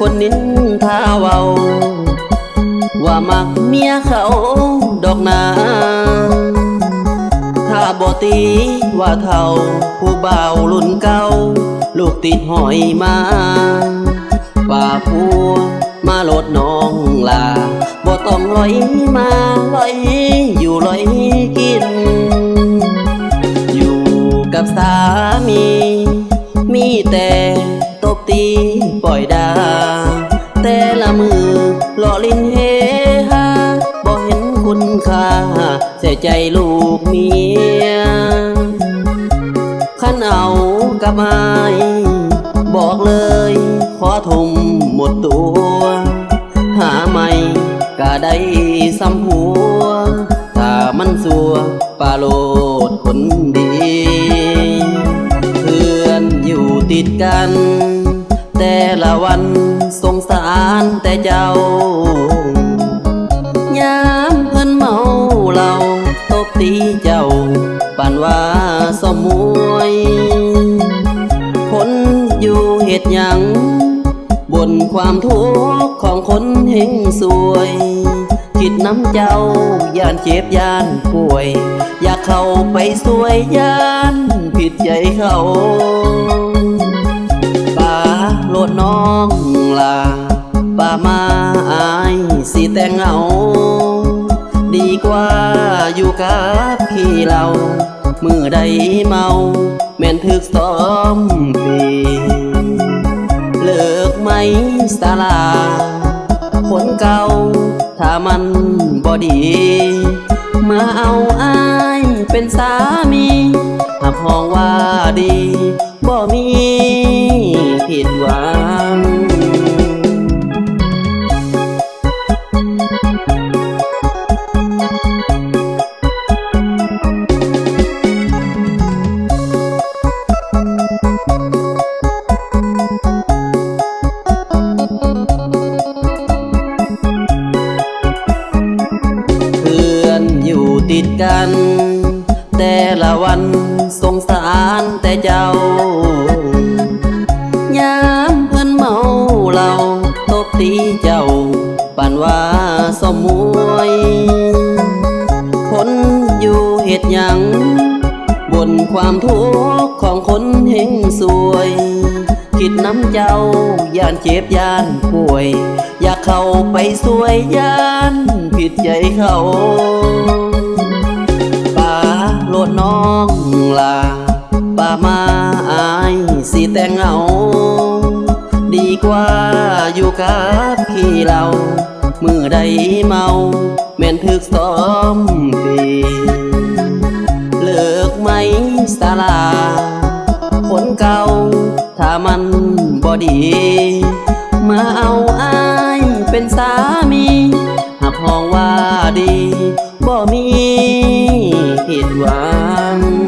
ຄົນນິນທາເວົ້າ ວ່າມັກເມຍເຂົາດອກນາ. ຖ້າບໍ່ຕິວ່າເຖົ້າ ຜູ້ບ່າວລຸ້ນເກົ່າ ລູກຕິດຫອຍມາ. ວ່າຜົວມາໂລດນ້ອງຫຼ້າ ບໍ່ຕ້ອງລອຍມາລອຍຢູ່ລອຍກິນ. ຢູ່ກັບສາມີ ມີແຕ່ຕົບຕີປ່ອຍດ່າ. ແຕ່ລະມື້ເລາະຫຼິ້ນເຮຮາ ບໍ່ເຫັນຄຸນຄ່າ ໃສ່ໃຈລູກເມຍ. ຄັນເອົາກັບອ້າຍ ບອກເລີຍຂໍທຸ່ມໝົດຕົວ. ຫາໃໝ່ກະໄດ້ສ່ຳຜົວ ຖ້າມັນຊົ່ວປະໂລດຄົນດີ. ເຮືອນຢູ່ຕິດກັນ ແຕ່ລະວັນສົງສານແຕ່ເຈົ້າ. ຍາມເພິ່ນເມົາເຫຼົ້າຕົບຕີເຈົ້າ ປານວ່າຊ້ອມມວຍ. ຄົນຢູ່ເຮັດຫຍັງ ບົນຄວາມທຸກຂອງຄົນເຮັງຊວຍ. ຄິດນຳເຈົ້າຢ້ານເຈັບຢ້ານປ່ວຍ ຢາກເຂົ້າໄປຊ່ວຍຢ້ານຜິດໃຈເຂົາ. ປາໂລດນ້ອງຫຼ້າ ປາມາອ້າຍຊິແຕ່ງເອົາ. ດີກວ່າຢູ່ກັບຂີ້ເຫຼົ້າ ມື້ໃດເມົາແມ່ນຖືກຊ້ອມຕີ. ເລີກໄໝສາລາ ຄົນເກົ່າ ຖ້າມັນບໍ່ດີ ມາເອົາອ້າຍເປັນສາມີ ຮັບຮອງວ່າດີ ບໍ່ມີຜິດຫວັງ. ເຮືອນຢູ່ຕິດກັນ ແຕ່ລະວັນສົງສານແຕ່ເຈົ້າ. ຍາມເພິ່ນເມົາເຫຼົ້າຕົບຕີເຈົ້າ ປານວ່າຊ້ອມມວຍ. ຄົນຢູ່ເຮັດຫຍັງ ບົນຄວາມທຸກຂອງຄົນເຮັງຊວຍ. ຄິດນຳເຈົ້າຢ້ານເຈັບຢ້ານປ່ວຍ ຢາກເຂົ້າໄປຊ່ວຍຢ້ານຜິດໃຈເຂົາ. ປາໂລດນ້ອງຫຼ້າ ປາມາອ້າຍຊິແຕ່ງເອົາ. ດີກວ່າຢູ່ກັບຂີ້ເຫຼົ້າ ມື້ໃດເມົາແມ່ນຖືກຊ້ອມຕີ. ເລີກໄໝສາລາ ຄົນເກົ່າ ຖ້າມັນບໍ່ດີ ມາເອົາອ້າຍເປັນສາມີ ຮັບຮອງວ່າດີ ບໍ່ມີຜິດຫວັງ.